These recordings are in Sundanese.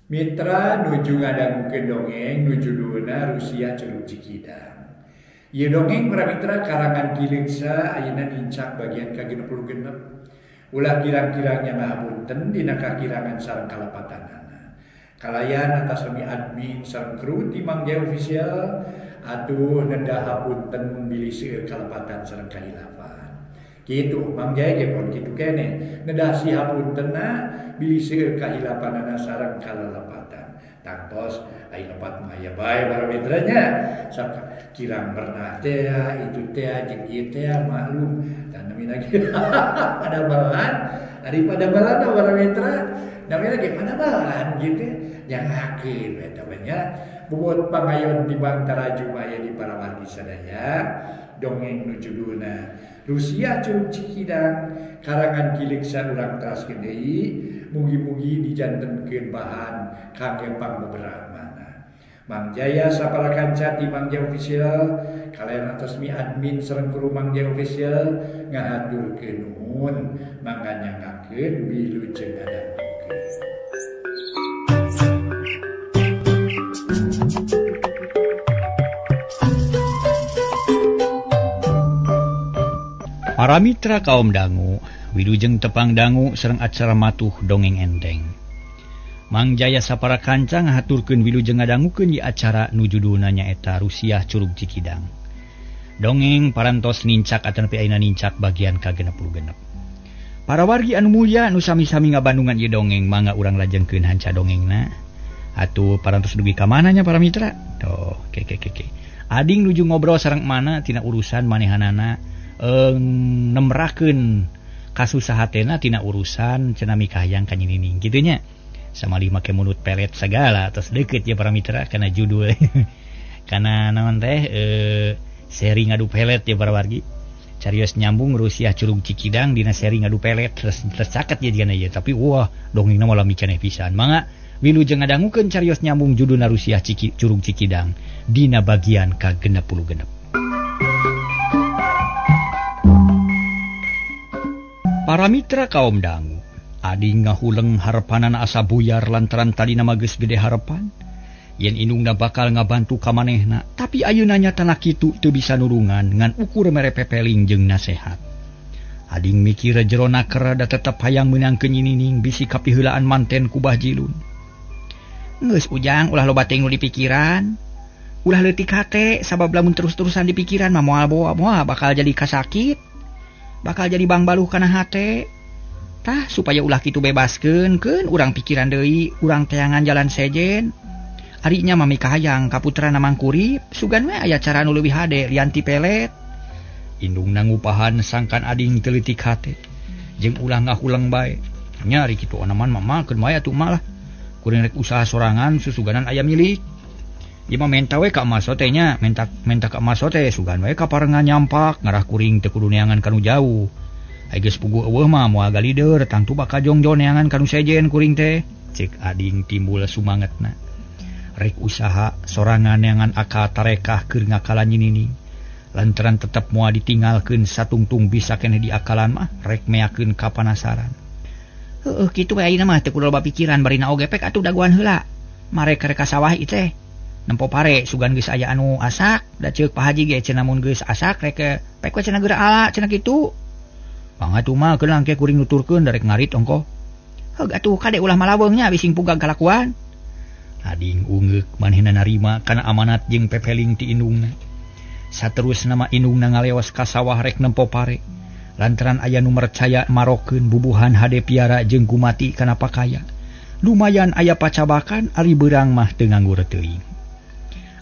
Mitra nuju ngadangukeun dongeng nu judulna Rusiah Curug Cikidang. Ieu dongeng para mitra karangan Ki Leungsa ayeuna nincak bagian ka-66. Ulah kirang-kirangnya ngahapunten dina kakirangan sareng kalepatanana. Kalayan atas nami admin sareng kru ti Mang Jaya Official atuh nedah hapunten bilih seueur kalepatan sareng kahilafan. Kitu Mang Jaya ge pon kitu keneh nedah si hapuntenna bilih seueur kahilapanana sareng kalelepatan. Tangtos ai lepat mah aya bae para mitranya sok kirang pernah teh itu teh jeung ieu teh maklum dan namina ge padamelan ari padamelan para mitra namina ge padamelan kitu nyangakeun eta we nya bobot pangayon di Bang Taraju aya di para wargi sadaya dongeng nu judulna Rusiah Curug Cikidang karangan Ki Leungsa urang teraskeun deui mugi-mugi dijantenkeun bahan kangge pangbeberahmana. Mang Jaya sapara kanca ti Mang Jaya Official kalayan atas mi admin sareng kru Mang Jaya Official ngahaturkeun nuhun mangga nyangakeun wilujeng ngadangukeun. Para mitra kaum dangu, wilujeng tepang dangu sareng acara matuh dongeng enteng. Mang Jaya sapara kanca ngahaturkeun wilujeng ngadangukeun di acara nu judulna nyaeta Rusiah Curug Cikidang. Dongeng parantos nincak atanapi ayeuna nincak bagian ka-66. Para wargi anu mulya nu sami-sami ngabandungan ieu dongeng mangga urang lajengkeun hanca dongengna. Atuh parantos dugi ka mana nya para mitra? Tuh, ke. Ading nuju ngobrol sareng mana tina urusan manehanana nemrakeun kasusahatena tina urusan cenah mikahayang ka Nyi Nining kitu nya. Samali make mulut pelet segala atas deket ya para mitra kana judul kana naon teh seri ngadu pelet ya para wargi. Carios nyambung Rusiah Curug Cikidang dina seri ngadu pelet terus caket ya jigana ieu tapi wah dongengna mah lami ceneh pisan. Mangga wilujeng ngadangukeun carios nyambung judulna Rusiah Curug Cikidang dina bagian ka-66. Para mitra kaum dangu, ading ngahuleng harepanana asa buyar lantaran tadina mah geus gede harepan. Yen indungna bakal ngabantu ka manehna, tapi ayeuna nyatana kitu teu bisa nulungan ngan ukur mere pepeling jeung nasehat. Ading mikir jerona kera da tetep hayang meunangkeun Nyi Nining bisi kapiheulaan manten ku Bah Jilun. Geus ujang ulah loba teuing nu dipikiran. Ulah leutik hate sabab lamun terus-terusan dipikiran mah moal boa moal bakal jadi kasakit. Bakal jadi bangbaluh kana hate. Tah supaya ulah kitu bebaskeun keun urang pikiran deui, urang teangan jalan sejen. Ari nya mah mikahayang ka putrana Mang Kurip, sugan we aya cara nu leuwih hade lian ti pelet. Indungna ngupahan sangkan ading teu leutik hate. Jeung ulah ngahuleng bae. Nya ari kitu onaman mah keun bae atuh mah lah. Kuring rek usaha sorangan susuganan aya milik. Ieu mah menta we ka emas teh nya, menta ka emas teh sugan we kaparengan nyampak ngarah kuring teu kudu neangan kanu jauh. Ai geus puguh eueuh mah moal galider tangtu bakal jongjon neangan kanu sejen kuring teh. Cek ading timbul sumangetna. Rek usaha sorangan neangan akal tarekah keur ngakalan Nyi Nining. Lantaran tetep moal ditinggalkeun satungtung bisa keneh diakalan mah rek meakeun kapanasaran. Heueuh kitu we ayeuna mah teu kudu loba pikiran barina oge pek atuh dagoan heula. Marek rek ka sawah ieu teh. Nempo pare sugan geus aya anu asak da ceuk Pak Haji ge cenah mun geus asak rek pek we cenah geura ala cenah kitu. Mangga atuh mah keun langke kuring nuturkeun darek ngarit ongkoh. Heug atuh kade ulah malaweung nya bising pugag kalakuan. Ading ungeuk manehna narima kana amanat jeung pepeling ti indungna. Saterusna mah indungna ngaleos ka sawah rek nempo pare. Lantaran aya nu mercaya marokeun bubuhan hade piara jeung gumati kana pakaya. Lumayan aya pacabakan ari beurang mah teu nganggur teuing.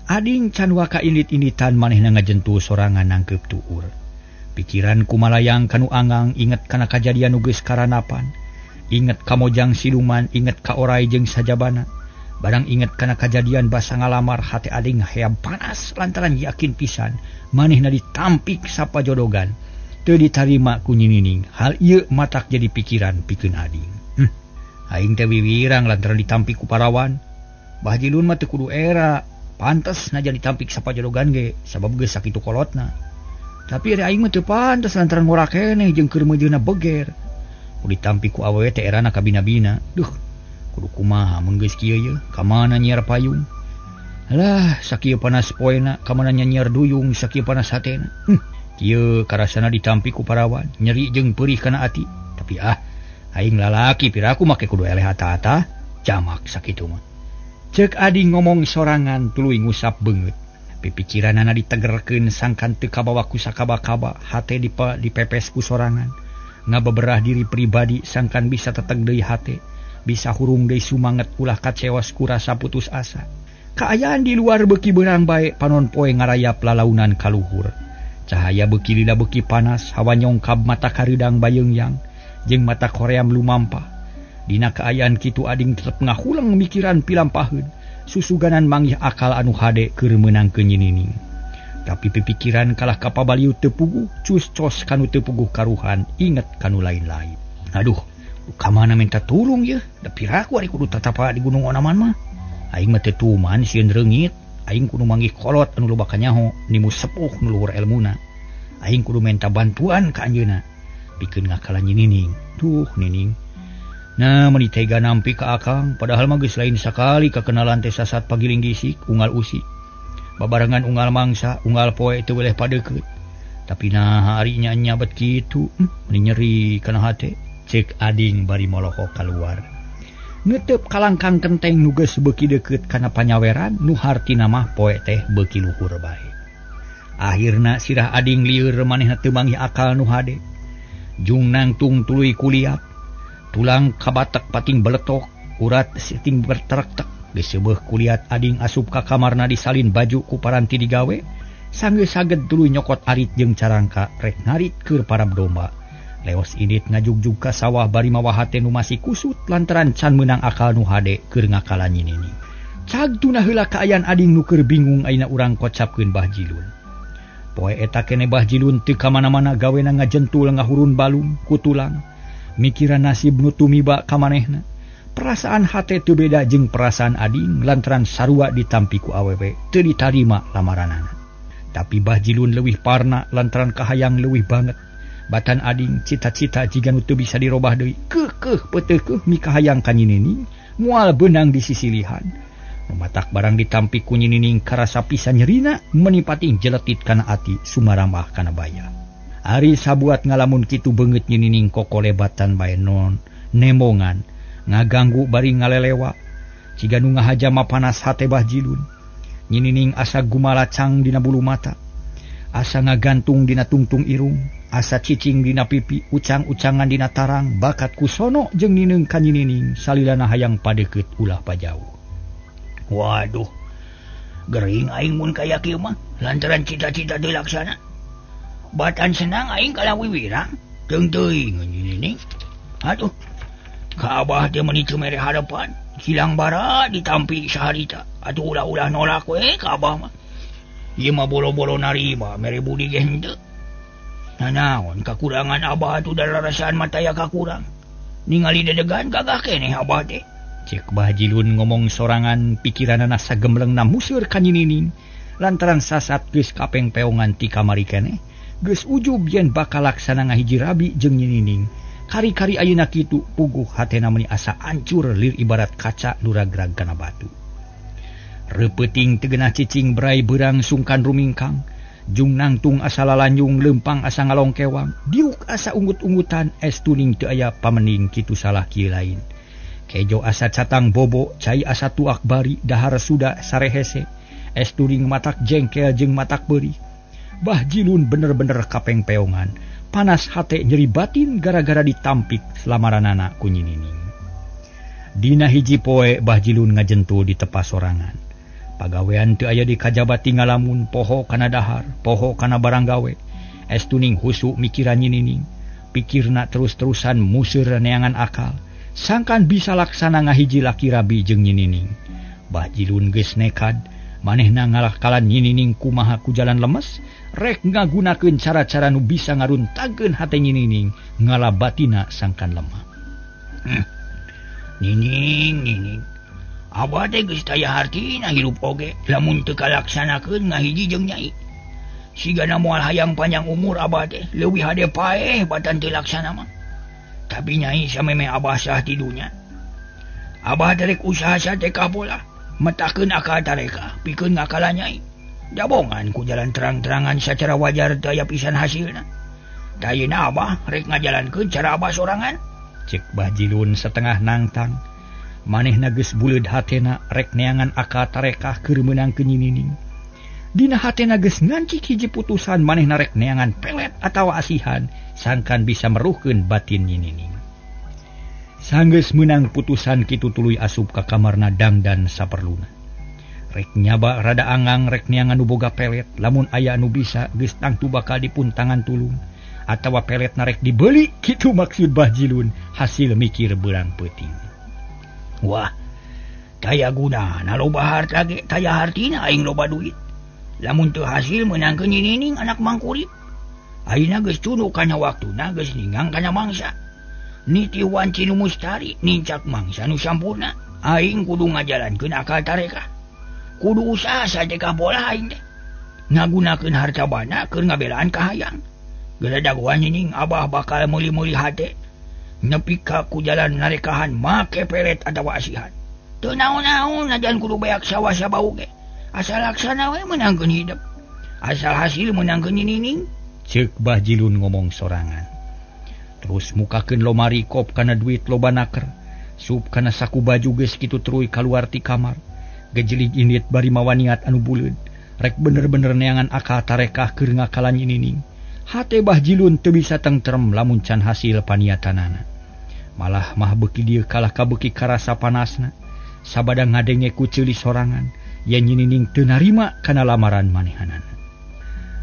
Ading can waka indit-inditan manehna ngajentul sorangan nangkeup tuur. Pikiran kumalayang kanu angang inget kana kajadian nu geus karanapan. Inget ka mojang siluman, inget ka orai jeung sajabana. Barang inget kana kajadian basa ngalamar hate ading hayam panas lantaran yakin pisan manehna ditampik sapajodogan. Teu ditarima ku Nyi Nining. Hal ieu matak jadi pikiran pikeun ading. Aing teh wiwirang lantaran ditampik ku parawan. Bah Jilun mah teu kudu era. Pantes najan ditampik sapajodogan ge sabab geus sakitu kolotna. Tapi ari aing mah teu pantes lantaran ngora keneh jeung keur meujeuhna beger. Ku ditampik ku awewe teh erana kabina-bina. Duh, Kudu kumaha mun geus kieu ye, ka mana nyiar payung? Lah, sakieu panas poena, ka mana nyiar duyung sakieu panas hatena. Kieu karasana ditampi ku parawan, nyeri jeung perih kana ati. Tapi ah, aing lalaki piraku make kudu eleh ata-ata, jamak sakitu mah. Ceuk Ading ngomong sorangan tuluy ngusap beungeut. Pipikiranana ditegerkeun sangkan teu kabawa ku sakaba-kaba, hate dipepes ku sorangan. Ngabeberah diri pribadi sangkan bisa teteg deui hate, bisa hurung deui sumanget ulah kacewas ku rasa putus asa. Kaayaan di luar beuki beurang bae, panon poe ngarayap lalaunan kaluhur. Cahaya beuki lila beuki panas, hawa nyongkab mata kareudang bayeungyang jeung mata koream lumampah. Dina kaayaan kitu Ading tetep ngahuleng mikiran pilampaheun, susuganan manggih akal anu hade keur meunangkeun Nyi Nining. Tapi pipikiran kalah ka pabaliut teu puguh, cus cos kanu teu puguh karuhan, inget kanu lain-lain. Aduh, ka mana minta tulung yeuh? Da piraku ari kudu tatapa di Gunung Onaman mah. Aing mah teu tuman sieun reungit. Aing kudu manggih kolot anu loba kanyaho, nimu sepuh nu luhur elmuna. Aing kudu minta bantuan ka anjeunna pikeun ngakalan Nyi Nining. Duh, Nining. Nah, meuni tega nampi ka akang, padahal mah geus lain sakali kakenalan teh sasat pagiling gisik, unggal usik. Babarengan unggal mangsa, unggal poe teu weleh padeukeut. Tapi nah ari nya nyabet kitu, meuni nyeri kana hate. Ceuk Ading bari molohok kaluar. Ngetep kalangkang kenteng nu geus beuki deukeut kana panyaweran nu hartina mah poe teh beuki luhur bae. Akhirna sirah Ading lieur manehna teu manggih akal nu hade. Jung nangtung tuluy kuliat, tulang kabatek pating beletok, urat siting berterektek. Geus seubeuh kuliat Ading asup ka kamarna disalin baju ku paranti digawe, sanggeus saged tuluy nyokot arit jeung carangka rek ngarit keur parab domba. Leos indit ngajugjug ka sawah bari mawa hate nu masih kusut lantaran can meunang akal nu hade keur ngakalan Nyi Nining. Cag tuna heula kaayaan Ading nu keur bingung ayeuna urang kocapkeun Bah Jilun. Poe eta kene Bah Jilun teu ka mana-mana gawena ngajentul ngahurun balung ku tulang. Mikiran nasib nu tumiba ka manehna. Perasaan hate teu beda jeung perasaan Ading lantaran sarua ditampi ku awewe teu ditarima lamaranana. Tapi Bah Jilun leuwih parna lantaran kahayang leuwih banget. Batan Ading cita-cita jiga nu teu bisa dirobah deui, keukeuh peuteukeuh mikahayang ka Nyi Nining moal beunang disisilihan. Mematak barang ditampi ku Nyi Nining karasa pisan nyerina meuni pating jeletit kana ati sumarambah kana baya. Ari sabuat ngalamun kitu beungeut Nyi Nining kokolebatan bae non nembongan ngaganggu bari ngalelewa ciga nu ngahaja mapanas hate Bah Jilun. Nyi Nining asa gumalacang dina bulu mata, asa ngagantung dina tungtung irung, asa cicing dina pipi, ucang-ucangan dina tarang, bakat ku sono jeung nineung ka Nyi Nining salilana hayang padeukeut ulah pajauh. Waduh, gering aing mun kaya kieu mah lantaran cita-cita teu laksana. Batan senang aing kalah wiwirang, teung teuing Nyi Nining. Aduh, ka abah teh meuni teu mere harepan, hilang bara ditampi saharita. Atuh ulah-ulah nolak we ka abah mah. Ieu mah boro-boro narima mere budi ge henteu. Nah, naon kakurangan abah atuh dararasaan mata ya kakurang. Ningali dedegan gagah keneh abah teh. Cek Bah Jilun ngomong sorangan pikiranana sagemlengna museur ka Nyi Nining lantaran sasat geus kapengpeongan ti kamari keneh geus ujub yen bakal laksana ngahiji rabi jeung Nyi Nining. Kari-kari ayeuna kitu puguh hatena meuni asa ancur lir ibarat kaca nu ragrag kana batu. Reupeting teu geunah cicing berai beurang sungkan rumingkang. Jung nangtung asa lalanjung lempang asa ngalongkewang diuk asa unggut-unggutan es tuning teu aya pamening kitu salah kieu lain. Kejo asa catang bobo, cai asa tuak bari, dahar suda sarehese, es tuning matak jengkel jeung matak beurih. Bah Jilun bener-bener kapengpeongan, panas hate nyeri batin gara-gara ditampik lamaranana ku Nyi Nining. Dina hiji poe Bah Jilun ngajentul di tepas sorangan. Pagawean teu aya di kajabati ngalamun poho kana dahar, poho kana barang gawe. Es tuning husu mikiran Nyi Nining, pikirna terus-terusan museur neangan akal, sangkan bisa laksana ngahiji laki rabi jeung Nyi Nining. Bah Jilun geus nekad, manehna ngalakalan Nyi Nining kumaha ku jalan lemes, rek ngagunakeun cara-cara nu bisa ngaruntakeun hate Nyi Nining, ngalabatina sangkan lemah. Nining, Nining. Abah teh geus taya hartina hirup oge, lamun teu kalaksanakeun ngahiji jeung nyai. Sigana moal hayang panjang umur abah teh, leuwih hade paeh batan teu laksana mah. Tapi nyai sameme abah sah ti dunya. Abah derek usaha sateka bola metakeun akal tareka pikeun ngakalan nyai. Jabongan ku jalan terang-terangan secara wajar teu aya pisan hasilna. Tayina abah rek ngajalankeun cara abah sorangan. Cek Bah Jilun setengah nangtang. Manehna geus buleud hatena rek neangan akal tarekah keur meunangkeun Nyi Nining. Dina hatena geus ngancik hiji putusan manehna rek neangan pelet atawa asihan sangkan bisa meruhkeun batin Nyi Nining. Sanggeus meunang putusan kitu tuluy asup ka kamarna dangdan saperluna. Rek nyaba rada angang rek neangan nu boga pelet lamun aya anu bisa geus tangtu bakal dipuntangan tulung atawa pelet narek dibeli kitu maksud Bah Jilun hasil mikir beurang peuting. Wah, taya gunana loba harta ge taya hartina aing loba duit. Lamun teu hasil meunangkeun Nyi Nining anak mangkurip. Ayeuna geus tunduk kana waktuna geus ningang kana mangsa. Niti wanci nu mustari nincak mangsa nu sampurna. Aing kudu ngajalankeun akal tarekah. Kudu usaha satekah bola aing teh. Ngagunakeun harta bana keur ngabelaan kahayang. Geura dagoan Nining abah bakal meuli-meuli hate. Nepi ka ku jalan narekahan make pelet atawa asihan. Teu naon-naon najan kudu beak sawah sabau ge. Asal laksana we meunangkeun hidup. Asal hasil meunangkeun Nyi Nining. Ceuk Bah Jilun ngomong sorangan. Terus mukakeun lomari kop kana duit loba naker. Sup kana saku baju geus kitu teruy kaluar ti kamar. Gejelig indit bari mawa niat anu buleud. Rek bener-bener neangan akal tarekah keur ngakalan Nyi Nining. Hate Bah Jilun teu bisa tengtrem lamun can hasil paniatanana. Malah mah beuki dieu kalah ka beuki karasa panasna. Sabada ngadenge ku ceuli sorangan yen Nyi Nining teu narima kana lamaran manehanana.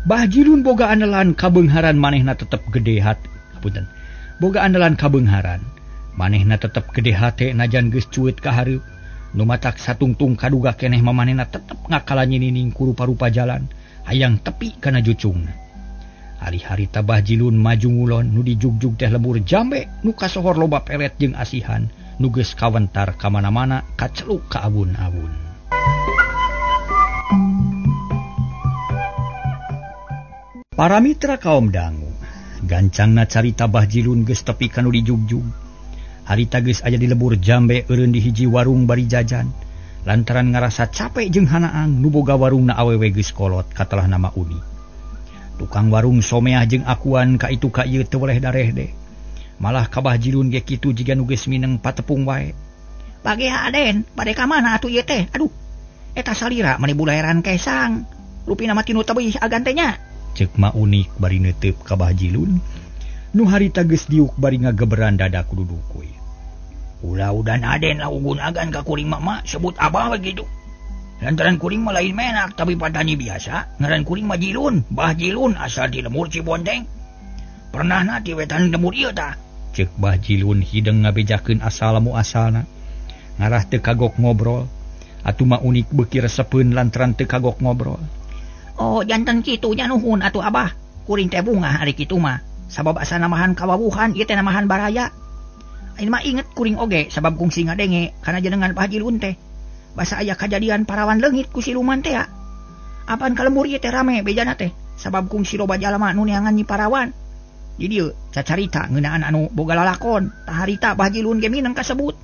Bah Jilun boga andalan kabeungharan manehna tetep gede hate. Punten. Boga andalan kabeungharan manehna tetep gede hate najan geus cueut ka hareup. Nu matak satungtung kaduga keneh mamanehna tetep ngakalan Nyi Nining ku rupa-rupa jalan hayang tepi kana jucungna. Hari-hari Bah Jilun maju ngulon nu dijugjug teh lembur jambe nu kasohor loba pelet jeung asihan nu geus kawentar ka mana-mana kaceluk ka abun-abun. Para mitra kaum dangu, gancangna carita Bah Jilun geus tepi ka nu dijugjug. Harita geus aya di lembur jambe eureun di hiji warung bari jajan. Lantaran ngarasa capek jeung hanaang nu boga warungna awewe geus kolot katelah nama Uni. Tukang warung someah jeung akuan ka itu ka ieu teu weleh dareh deh. Malah ka Bah Jilun ge kitu jiga nu geus mineng patepung wae. Page Aden, bade ka mana atuh ieu teh? Aduh. Eta salira mani bulaeran kesang. Rupina mah tinu tebih agan teh nya. Ceuk Ma Unik bari neuteup ka Bah Jilun. Nu harita geus diuk bari ngageberan dada kudu dukuy. Ulah udan Aden lah ugun agan ka kuring mah sebut abah we kitu. Lantaran kuring mah lain menak tapi patani biasa, ngaran kuring mah Jilun, Bah Jilun asal di lemur Cibonteng. Pernahna ti wetan lemur ieu tah. Ceuk Bah Jilun hideung ngabejakeun asal muasalna. Ngarah teu kagok ngobrol. Atuh Ma Unik beuki resepeun lantaran teu kagok ngobrol. Oh, janten kitu nya nuhun atuh abah. Kuring teh bungah ari kitu mah. Sabab asa namahan kawawuhan ieu teh namahan baraya. Ayeuna mah inget kuring oge sabab kungsi ngadenge kana jenengan Bah Jilun teh. Basa aya kajadian parawan leungit ku siluman teh. Apan ka lembur ieu teh rame bejana teh sabab kungsi loba jalma nu neangan nyi parawan. Di dieu cacarita ngeunaan anu boga lalakon, tah harita Bah Jilun ge mineng kasebut.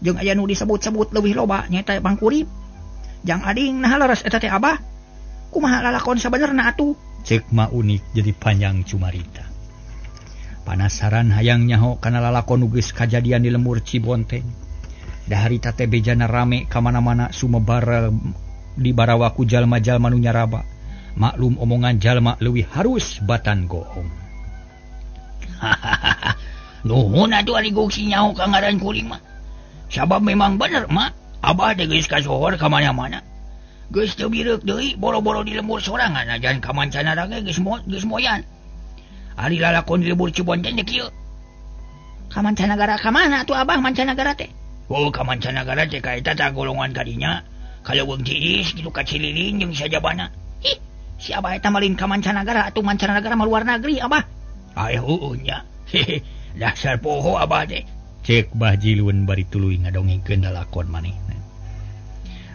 Jeung aya nu disebut-sebut leuwih loba nyaeta Bangkurip. Jang ading nah leres eta teh abah. Kumaha lalakon sabenerna atuh? Ceuk Ma Unik jadi panjang cumarita. Panasaran hayang nyaho kana lalakon nu geus kajadian di lembur Cibonteng. Daharita teh bejana rame ka mana-mana sumebar di barawaku jalma-jalma nu nyaraba. Maklum omongan jalma leuwih harus batan gohong. Hahaha. Nuhun atuh ari gungsi nyaho ka ngaran kuring mah. Sabab memang bener mak, abah teh geus kasohor ka mana-mana. Geus teu bireuk deui boro-boro di lembur sorangan najan ka mancanara ge geus moyan. Ari lalakon di lembur Cibonteng teh kieu. Ka mancanagara ka mana atuh abah mancanagara teh? Oh, ka mancanagara teh ka eta tah golongan kadinya. Ka leuweung tiis kitu ka Cililing jeung sajabana. Ih, si abah eta mah lain ka mancanagara atuh mancanagara mah luar negeri abah. Ah, heueuh nya. Dasar poho abah teh. Cek Bah Jilun bari tuluy ngadongengkeun lalakon manehna.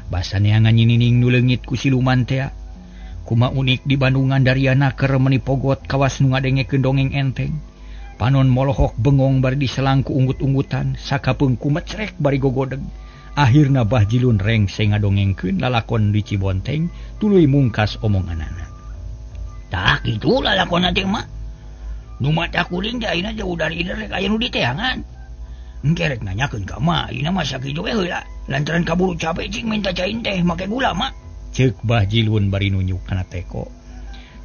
Basa neangan Nyi Nining nu leungit ku siluman tea. Kuma Unik di Bandungan Dariana keur meuni pogot kawas nu ngadengekeun dongeng enteng. Panon molohok bengong bari diselang ku unggut-unggutan, sakapeung ku mecrek bari gogodeg. Akhirna Bah Jilun rengse ngadongengkeun lalakon di Cibonteng tuluy mungkas omonganana. Tah kitu lalakon teh mah. Nu mata kuring teh ayeuna jauh dari ieu rek aya nu diteangan. Engke rek nanyakeun ka ma, ayeuna mah sakitu we heula. Lantaran kaburu capek cing minta cai teh make gula mah. Ceuk Bah Jilun bari nunjuk kana teko.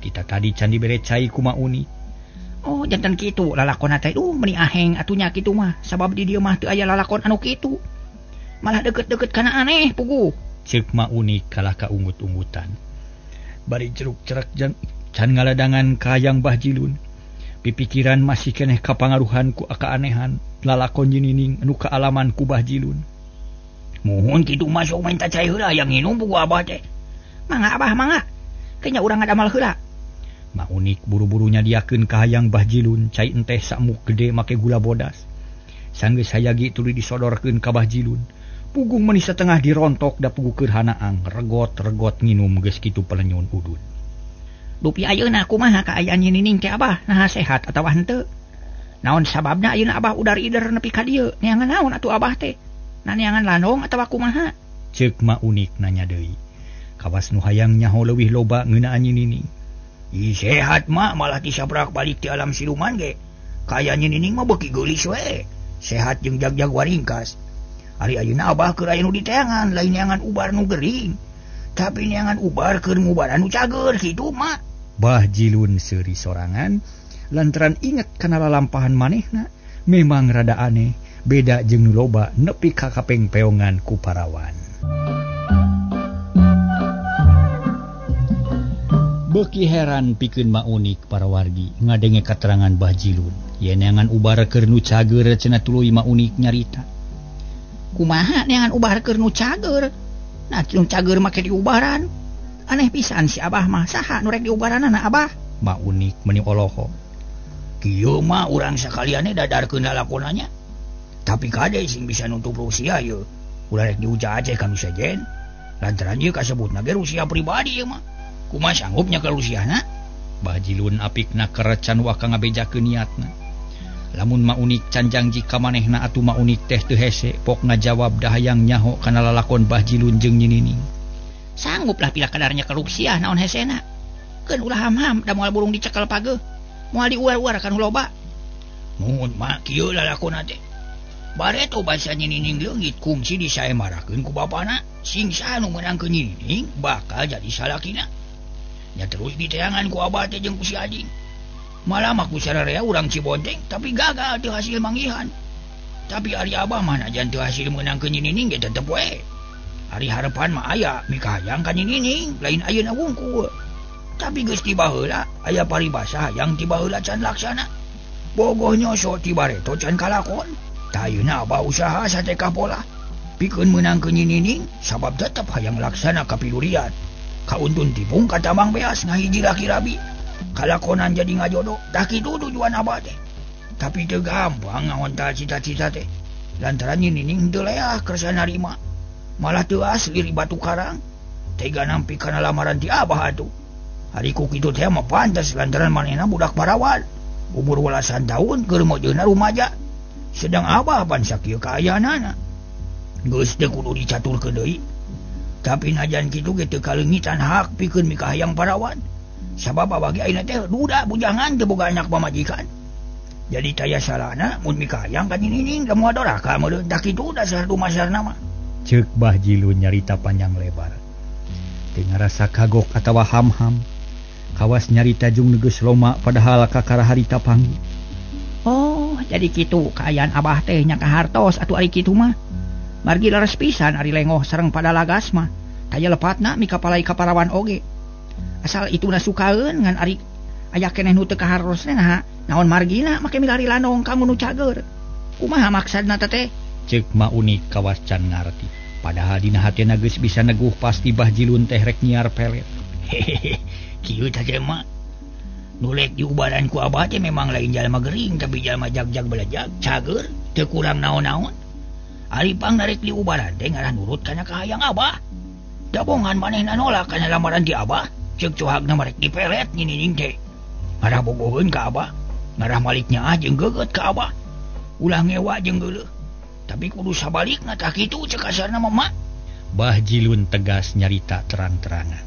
Kita tadi can dibere cai ku Ma Unik. Oh jantan kitu lalakon teh meni aheng atunya kitu mah sabab di dieu mah teu aya lalakon anu kitu. Malah deket-deket kana aneh pugu. Ceuk Ma Unik kalah ka unggut-unggutan. Bari ceruk-cerak can ngaladangan ka hayang Bah Jilun. Pipikiran masih keneh kapangaruhan ku keanehan lalakon Nyi Nining anu kaalaman ku Bah Jilun. Muhun kitu mah sok minta cai heula hayang nginum pugu abah teh. Mangga abah mangga. Kayaknya urang ngadamal heula. Ma Unik buru-buru nyadiakeun ka hayang Bah Jilun cai enteh samuk gede make gula bodas. Sanggeus hayagi tuluy disodorkeun ka Bah Jilun. Puguh meuni satengah dirontok da puguh keur hanaang regot-regot nginum geus kitu pelenyun udud. Dupi ayeuna kumaha kaayaan Nyi Nining teh abah? Naha sehat atawa henteu? Naon sababna ayeuna abah udar ider nepi ka dieu? Neangan naon atuh abah teh? Na neangan landong atawa kumaha? Ceuk Ma Unik nanya deui. Kawas nu hayang nyaho leuwih loba ngeunaan Nyi Nining. Ih sehat mah malah tisabrak balik ti alam siluman ge. Kaayaan Nyi Nining mah beuki geulis we. Sehat jeung jag-jag waringkas. Ari ayeuna abah keur aya nu diteangan, lain neangan ubar nu gering. Tapi neangan ubar keur ngubaran nu cager kitu mah. Bah Jilun seuri sorangan lantaran inget kana lalampahan manehna memang rada aneh beda jeung nu loba nepi ka kapengpeongan ku parawan. Beuki heran pikeun Ma Unik para wargi ngadenge katerangan Bah Jilun yen neangan ubar keur nu cager cenah tuluy Ma Unik nyarita. Kumaha neangan ubar keur nu cager? Nah nu cager make diubaran. Aneh pisan si abah mah saha nu rek diubaranana abah? Ma Unik meuni oloho. Kieu mah urang sakaliane dadarkeun lalakonanya. Tapi kade sing bisa nutup Rusia ye. Ulah rek diuja aja ka nu sejen. Lantaran ieu kasebutna ge Rusia pribadi ieu mah. Kumaha sanggupnya ka Rusiana? Bah Jilun apikna kerecan waka ngabejakeun niatna. Lamun Ma Unik can jangji ka manehna atuh Ma Unik teh teu hese pok ngajawab da hayang nyaho kana lalakon Bah Jilun jeung Nyi Nining. Sangguplah pila kadarnya ka Rusia naon hesena. Keun ulah ham-ham da moal burung dicekel pageuh. Moal diuar-uar kan loba. Nuhun mah kieu lalakonna teh. Bareto basa Nyi Nining leungit kungsi disaemarakeun ku bapana. Sing saha nu meunangkeun Nyi Nining bakal jadi salakina. Nya terus diteangan ku abah teh jeung ku si Ading. Malah mah ku sararea urang Cibonteng tapi gagal teu hasil manggihan. Tapi ari abah mah najan teu hasil meunangkeun Nyi Nining ge tetep we. Ari harapan mah aya mikahayang ka Nyi Nining lain ayeuna wungkul. Tapi geus tiba heula aya paribasa hayang tiba heula can laksana. Bogoh nyoso ti bareto can kalakon. Tah ayeuna abah usaha sateka pola. Pikeun meunangkeun Nyi Nining sabab tetep hayang laksana kapilurian. Kauntun tipung ka Tambang Beas ngahiji laki rabi. Kalakonan jadi ngajodoh tah kitu tujuan abah teh. Tapi teu gampang ngahontal cita-cita teh. Lantaran Nyi Nining teu leah kersa narima. Malah teu asli ri batu karang. Tega nampi kana lamaran ti abah atuh. Ari ku kitu teh mah pantes lantaran manehna budak parawan. Umur welasan tahun keur mojeuna rumaja. Sedang abah pan sakieu kaayaanana. Geus teu kudu dicaturkeun deui. Tapi najan kitu ge teu kaleungitan hak pikeun mikahayang parawan. Sabab abah ge ayeuna teh duda bujangan teu boga anak pamajikan. Jadi taya salahna mun mikahayang ka Nyi Nining da moal doraka meureun tah kitu dasar dumasarna mah. Ceuk Bah Jilun nyarita panjang lebar. Teu ngarasa kagok atawa ham-ham. Kawas nyarita jeung geus loma padahal kakara harita panggih. Oh, jadi kitu kaayaan abah teh nya kahartos atuh ari kitu mah. Margi leres pisan ari lengoh sareng pada lagas mah. Taya lepatna mikapalai ka parawan oge. Asal ituna sukaeun ngan ari aya keneh nu teu kaharosna naha naon margina make milari landong ka nu cager. Kumaha maksadna teh? Ceuk Ma Unik kawas can ngarti. Padahal dina hatena geus bisa neguh pasti Bah Jilun teh rek nyiar pelet. Hehehe, kieu teh mah. Nu rek diubaran ku abah teh memang lain jalma gering tapi jalma jag-jag belajag cager teu kurang naon-naon. Ari pang narek diubaran teh ngarah nurut kana kahayang abah. Dabongan manehna nolak kana lamaran ti abah, ceuk cuhagna marek dipelet Nyi Nining teh. Ngarah bogoheun ka abah, ngarah maliknya ah jeung geugeut ka abah. Ulah ngewa jeung geuleuh. Tapi Tapi kudu sabalikna tah kitu cek kasarna mah mak. Bah Jilun tegas nyarita terang-terangan.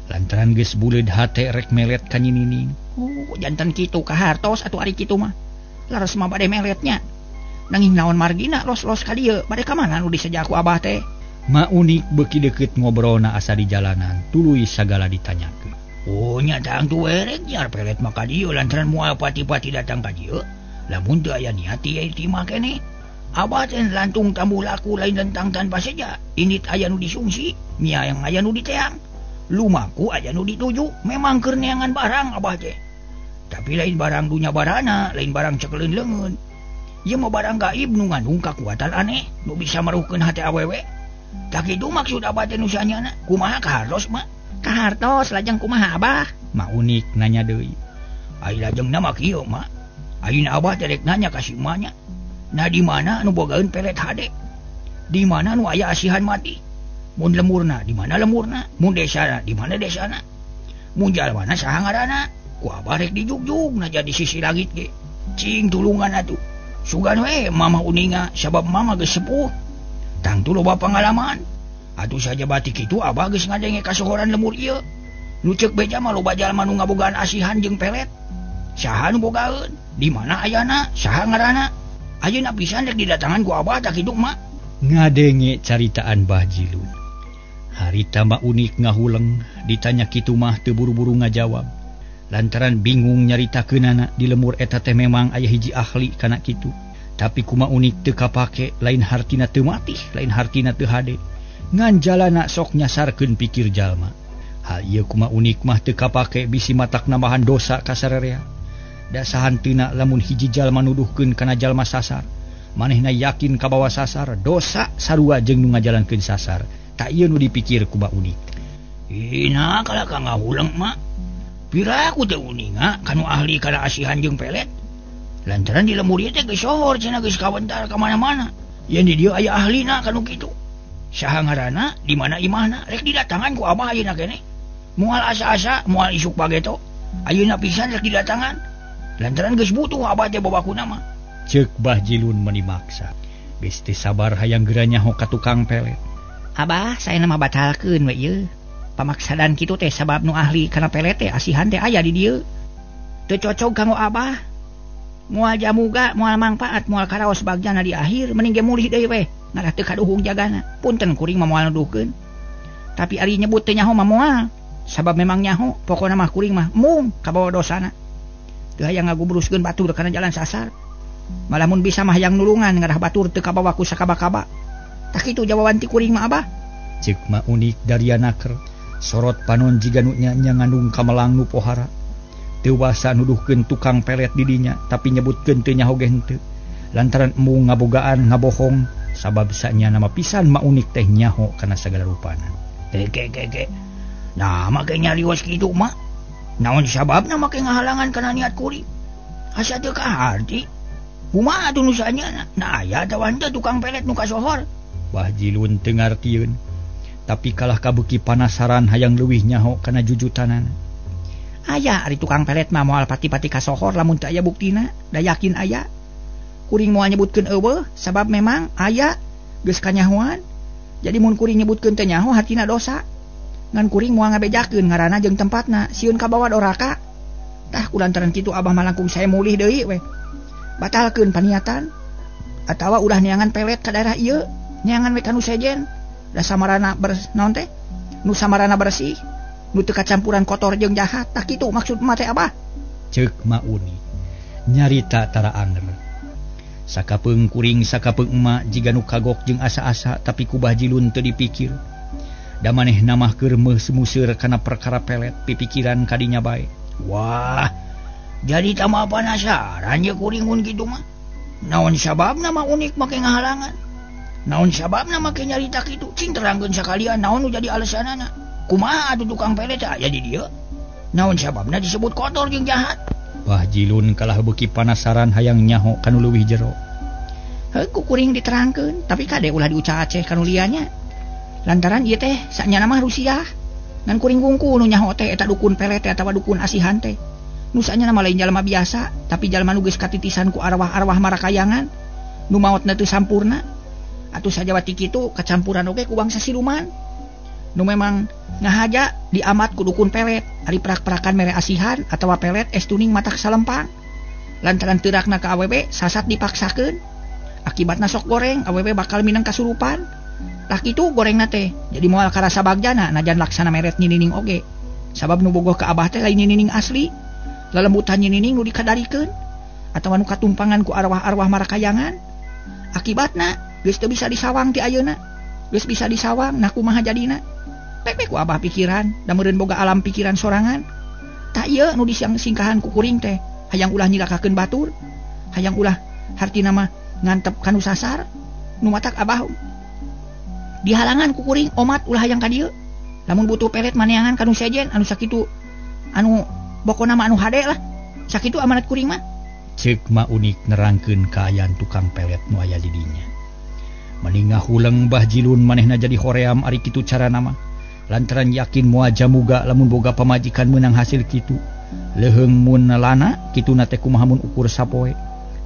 Lantaran geus buleud hate rek melet ka Nyi Nining. Oh, jantan kitu kahartos atuh ari kitu mah. Laras mah bade meletnya. Nanging naon margina los-los ka dieu, bade ka mana nu diseja ku abah teh? Ma Unik beuki deukeut ngobrolna asa di jalanan, tuluy sagala ditanyakeun. Oh, nya tangtu we rek nyiar pelet mah ka dieu lantaran moal pati-pati datang ka dieu. Lamun teu aya niat ti mah keneh. Abah teh lantung tambuh laku lain lentang tanpa seja. Indit aya nu disungsi, mia yang aya nu diteang. Lumaku aya nu dituju, memang keur neangan barang abah teh. Tapi lain barang dunya barana, lain barang cekeleun leungeun. Ieu mah barang gaib nu ngandung kakuatan aneh, nu bisa maruhkeun hate awewe. Tah kitu maksud abah teh nu sanyana. Kumaha kahartos mah? Kahartos lajeng kumaha abah? Ma Unik nanya deui. Ai lajengna mah kieu mah. Ayeuna abah teh rek nanya ka si emak nya. Nah di mana nu bogaeun pelet hade? Di mana nu aya asihan mati? Mun lemurna di mana lemurna? Mun desana di mana desana? Mun jalmana saha ngaranna? Ku abah rek dijugjug na jadi sisi langit ge. Cing tulungan atuh. Sugan we mama uninga sabab mama geus sepuh. Tangtu loba pangalaman. Atuh saja batik kitu abah geus ngadenge kasohoran lemur ieu. Nu ceuk beja mah loba jalma nu ngabogaan asihan jeung pelet. Saha nu bogaeun? Di mana ayana? Saha ngaranna? Ayeuna pisan rek didatangan ku abah tah kitu mah. Ngadenge caritaan Bah Jilun. Harita Ma Unik ngahuleng ditanya kitu mah teu buru-buru ngajawab. Lantaran bingung nyaritakeunana di lemur eta teh memang aya hiji ahli kana kitu. Tapi kuma Unik teu kapake, lain hartina teu matih, lain hartina teu hade. Ngan jalana sok nyasarkeun pikir jalma. Hal ieu kuma Unik mah teu kapake bisi matak nambahan dosa ka sarerea. Da sahanteuna lamun hiji jalma nuduhkeun kana jalma sasar, manehna yakin kabawa sasar, dosa sarua jeung nu ngajalankeun sasar. Tak ieu nu dipikir ku Ba Unik. Ina kalah ka ngahuleng mah. Piraku teh uninga kanu ahli kana asihan jeung pelet. Lantaran di lemur ieu teh geus sohor cenah geus kawentar ka mana-mana. Yen di dieu aya ahlina kanu kitu. Saha ngaranna, di mana imahna, rek didatangan ku abah ayeuna keneh. Moal asa-asa, moal isuk bageto. Ayeuna pisan rek didatangan. Lantaran geus butuh abah teh babakuna mah. Ceuk Bah Jilun meni maksa. Geus teu sabar hayang geura nyaho ka tukang pelet. Abah, saya mah batalkeun we ieu. Pamaksadan kitu teh sabab nu ahli kana pelet teh asihan teh aya di dieu. Teu cocog kanggo abah. Moal jamuga, moal mangpaat, moal karaos bagjana di akhir mending ge mulih deui we. Ngarah teu kaduhung jagana. Punten kuring mah moal nuduhkeun. Tapi ari nyebut teh nyaho mah moal. Sabab memang nyaho, pokona mah kuring mah mung kabawa dosana. Teu hayang ngagubruskeun batur kana jalan sasar. Malah mun bisa mah hayang nulungan ngarah batur teu kabawa ku sakaba-kaba. Tah kitu jawaban ti kuring mah abah. Ceuk Ma Unik daria naker. Sorot panon jiga nu nya ngandung kamelang nu pohara. Teu wasa nuduhkeun tukang pelet di dinya, tapi nyebutkeun teu nyaho ge henteu. Lantaran embung ngabogaan ngabohong, sabab sanya nama pisan Ma Unik teh nyaho kana sagala rupana. Ge. Nah, make nyarios kitu mah. Naon sababna make ngahalangan kana niat kuring? Asa teu kaharti. Kumaha atuh nu sanyana? Nah aya atawa henteu tukang pelet nu kasohor? Bah Jilun teu ngartieun. Tapi kalah kabeuki panasaran hayang leuwih nyaho kana jujutanana. Aya ari tukang pelet mah moal pati-pati kasohor lamun teu aya buktina, da yakin aya. Kuring moal nyebutkeun eueuh sabab memang aya geus kanyahoan. Jadi mun kuring nyebutkeun teu nyaho hartina dosa. Ngan kuring moal ngabejakeun ngaranna jeung tempatna, sieun kabawa doraka. Tah kulantaran kitu abah mah langkung saya mulih deui we. Batalkeun paniatan atawa ulah neangan pelet ka daerah ieu, neangan we ka nu sejen. Da samarana naon teh? Nu samarana bersih, nu teu kacampuran kotor jeung jahat. Tah kitu maksud mah teh abah. Ceuk Ma Unik nyarita tara anger. Sakapeung kuring sakapeung emak jiga nu kagok jeung asa-asa tapi ku Bah Jilun teu dipikir. Da manehna mah keur museur kana perkara pelet pipikiran kadinya bae. Wah, jadi tambah panasaran ye kuring mun kitu mah. Naon sababna Ma Unik make ngahalangan? Naon sababna make nyarita kitu? Cing terangkeun sakalian naon nu jadi alasanana? Kumaha atuh tukang pelet aya di dieu? Naon sababna disebut kotor jeung jahat? Bah Jilun kalah beuki panasaran hayang nyaho kanu leuwih jero. Heuh ku kuring diterangkeun, tapi kade ulah diucah-aceh kanu lianya. Lantaran ieu teh sanyana mah Rusia. Ngan kuring wungkul nu nyaho teh eta dukun pelet teh atawa dukun asihan teh. Nu sanyana mah lain jalma biasa, tapi jalma nu geus katitisan ku arwah-arwah marakayangan. Nu maotna teu sampurna. Atuh sajawati kitu kacampuran oge ku bangsa siluman. Nu memang ngahaja diamat ku dukun pelet, ari prak-prakan mere asihan atawa pelet es tuning matak salempang. Lantaran teurakna ka awewe sasat dipaksakeun. Akibatna sok goreng, awewe bakal minang kasurupan. Tah kitu gorengna teh, jadi moal karasa bagjana najan laksana meret nyinining oge. Sabab nu bogoh ka abah teh lain nyinining asli. Lalembutan nyinining nu dikadarikeun atawa nu katumpangan ku arwah-arwah marakayangan. Akibatna geus teu bisa disawang ti ayeuna. Geus bisa disawang, nah kumaha jadina? Pek-pek ku abah pikiran, da meureun boga alam pikiran sorangan. Tah ieu nu disingkahan ku kuring teh, hayang ulah nyilakakeun batur, hayang ulah hartina mah ngantep kanu sasar. Nu matak abah dihalangan ku kuring omat ulah hayang ka dieu. Lamun butuh pelet maneangan kanu sejen anu sakitu anu bokona mah anu hade lah. Sakitu amanat kuring mah. Ceuk Ma Unik nerangkeun kaayaan tukang pelet nu aya di dinya. Meni ngahuleng Bah Jilun manehna jadi hoream ari kitu carana mah. Lantaran yakin moal jamuga lamun boga pamajikan meunang hasil kitu. Leuheung mun lana kituna teh kumaha mun ukur sapoe.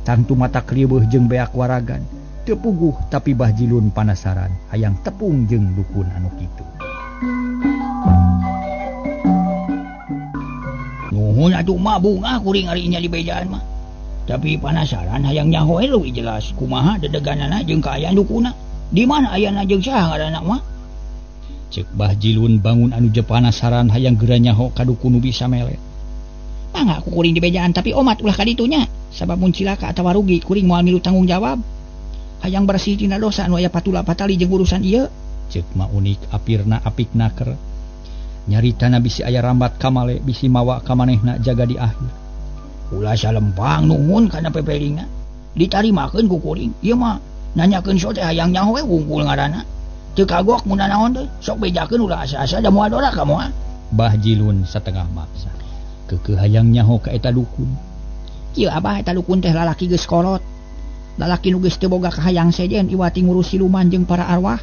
Tangtu mata kliweuh jeung beak waragan. Teu puguh tapi Bah Jilun panasaran hayang tepung jeung dukun anu kitu. Nuhun atuh mah bungah kuring ari nya di bejaan mah. Tapi panasaran hayang nyaho leuwih jelas kumaha dedeganana jeung kaayaan dukuna. Di mana ayana jeung saha ngaranna mah? Ceuk Bah Jilun bangun anu je panasaran hayang geura nyaho ka dukun nu bisa melet. Mangga ku kuring di bejaan tapi omat ulah ka ditu nya. Sabab mun cilaka atawa rugi kuring moal milu tanggung jawab. Hayang bersih tina dosa anu aya patula patali jeung urusan ieu. Ceuk Ma Unik apirna apik naker. Nyaritana bisi aya rambat kamale bisi mawa ka manehna jaga di akhir. Ulah salempang nuhun kana pepelingna. Ditarimakeun ku kuring. Ieu mah nanyakeun so teh hayang nyaho we wungkul ngaranna. Teu kagok mun nanaon teh sok bejakeun ulah asa-asa da moal dora ka moal. Bah Jilun satengah maksa. Keukeuh hayang nyaho ka eta dukun. Kieu abah eta dukun teh lalaki geus kolot. Lalaki nu geus teu boga kahayang sejen iwati ngurus siluman jeung para arwah.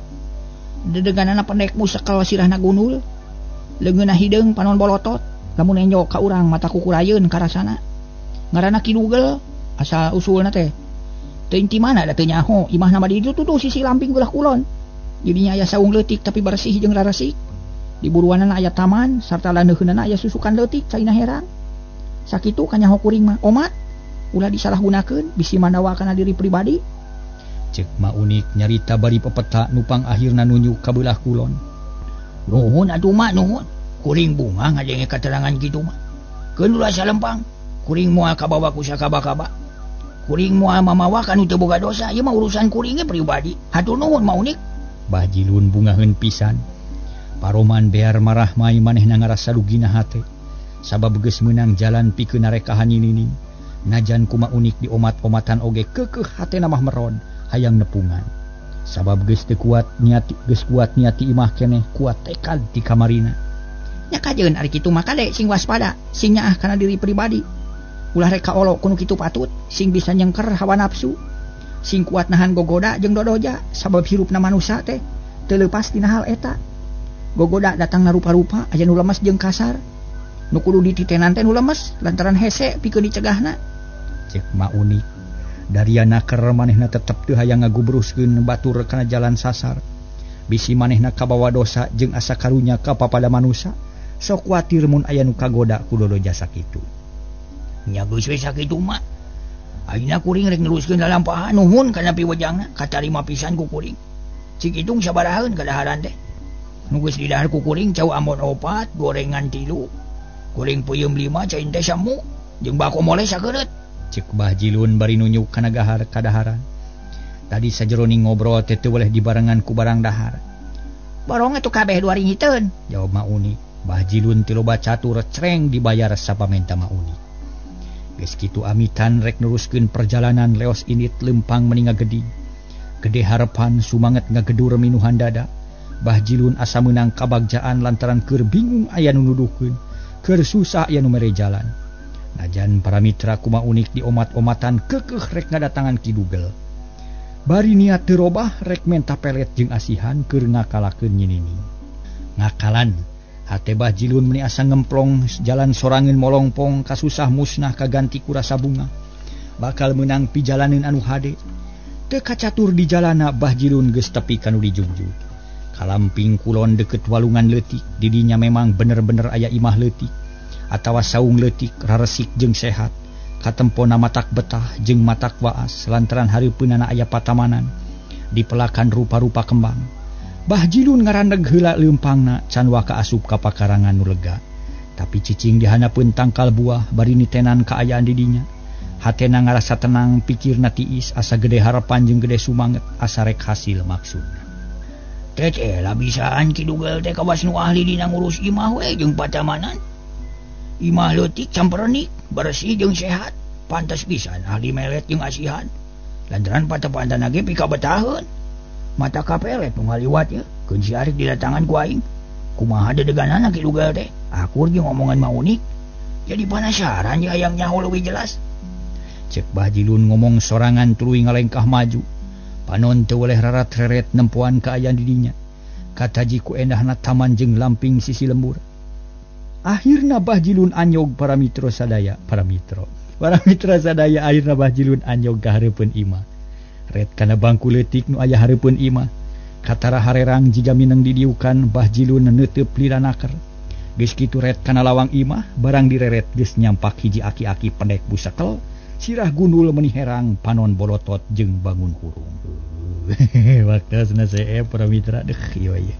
Dedeganana pendek musekel sirahna gunul. Leungeunna hideung panon bolotot. Lamun enjo ka urang mata kukurayeun karasana. Ngaranna Ki Dugel asal usulna teh. Teuing ti mana da teu nyaho, imahna mah di ditu tuh sisi lamping belah kulon. Jadinya aya saung leutik tapi bersih jeung raresik. Di buruanana aya taman sarta landeuheunana aya susukan leutik caina herang. Sakitu kanyaho kuring mah omat ulah disalahgunakeun bisi mandawa kana diri pribadi. Ceuk Ma Unik nyarita bari pepeta nupang akhirna nunjuk ka beulah kulon. Nuhun atuh mak nuhun. Kuring bunga ngadenge katerangan kitu mah. Keun ulah salempang. Kuring moal kabawa ku sakaba-kaba. Kuring moal mamawa kanu teu boga dosa. Ieu mah urusan kuring ge pribadi. Hatur nuhun Ma Unik. Bah Jilun bungaheun pisan. Paroman bear marah mai manehna ngarasa rugina hate. Sabab geus meunang jalan pikeun narekahan ninining. Najan ku Ma Unik diomat-omatan oge keukeuh hatena mah meron hayang nepungan. Sabab geus teu kuat niati geus kuat niati imah keneh kuat tekad di kamarina. Nya kajeun ari kitu mah kade sing waspada, sing nyaah kana diri pribadi. Ulah rek kaolo kuno kitu patut, sing bisa nyengker hawa nafsu, sing kuat nahan gogoda jeung dodoja, sabab hirupna manusa teh teu leupas tina hal eta. Gogoda datangna rupa-rupa, aya nu lemes jeung kasar. Nu kudu dititenan teh nu lemes lantaran hese pikeun dicegahna. Ceuk Ma Unik, daria naker manehna tetep teu hayang ngagubruskeun batur kana jalan sasar. Bisi manehna kabawa dosa jeung asa karunya ka papada manusa, sok kuatir mun aya nu kagoda ku dodoja sakitu. Nya geus we sakitu mah. Ayeuna kuring rek neruskeun lalampahan nuhun kana piwejangna katarima pisan ku kuring. Cik hitung sabarahaeun kadaharan teh. Nu geus didahar ku kuring cau ambon 4, gorengan 3, goreng peuyeum 5, cai teh samu jeung bako mole sakeureut. Ceuk Bah Jilun bari nunjuk kana gahar kadaharan. Tadi sajeroning ngobrol teh teu weleh dibarengan ku barang dahar. Borong atuh kabeh 2 ringgiteun, jawab Ma Unik. Bah Jilun ti loba catur cereng dibayar sapamenta Ma Unik. Geus kitu amitan rek neruskeun perjalanan leos init lempang meni ngageding. Gede harepan sumanget ngagedur minuhan dada. Bah Jilun asa meunang kabagjaan lantaran keur bingung aya nu nuduhkeun, keur susah aya nu mere jalan. Najan para mitra ku Ma Unik diomat-omatan keukeuh rek ngadatangan Ki Dugel. Bari niat teu robah rek menta pelet jeung asihan keur ngakalakeun nyinining. Ngakalan hate Bah Jilun meni asa ngemplong jalan sorangeun molongpong kasusah musnah kaganti ku rasa bunga. Bakal meunang pijalaneun anu hade. Teu kacatur di jalana Bah Jilun geus tepi ka nu dijugjug. Kalamping kulon deket walungan leutik, didinya memang bener-bener aya imah leutik atawa saung leutik raresik jeung sehat. Katempona matak betah jeung matak waas lantaran hareupeunana aya patamanan dipelakan rupa-rupa kembang. Bah Jilun ngarandeg heula leumpangna can waka asup ka pakarangan nu lega. Tapi cicing dihanapeun tangkal buah bari nitenan kaayaan didinya. Hatena ngarasa tenang, pikirna tiis, asa gede harapan jeung gede sumanget, asa rek hasil maksudna. Teh lah bisaan Ki Dugel teh kawas nu ahli dina ngurus imah we jeung patamanan. Imah leutik camperenik, bersih jeung sehat, pantas pisan ahli melet jeung asihan. Lantaran pata-pantana ge pikabetaheun. Mata kapelet nu ngaliwat ye, keun si Arik didatangan ku aing. Kumaha dedeganana Ki Dugel teh? Akur jeung omongan mah unik. Jadi penasaran ya hayang nyaho leuwih jelas. Cek Bah Jilun ngomong sorangan tuluy ngalengkah maju. Panon teu weleh rarat-reret nempoan kaayaan didinya. Kataji ku endahna taman jeung lamping sisi lembur. Akhirna Bah Jilun anyog para mitra sadaya, para mitra. Para mitra sadaya akhirna Bah Jilun anyog ka hareupeun imah. Ret kana bangku leutik nu aya hareupeun imah. Katara harerang jiga mineng didiukan Bah Jilun neuteup lila naker. Geus kitu ret kana lawang imah, barang direret geus nyampak hiji aki-aki pendek busakel. Sirah gundul meni herang panon bolotot jeung bangun hurung. Waktosna seep para mitra deuh ieu.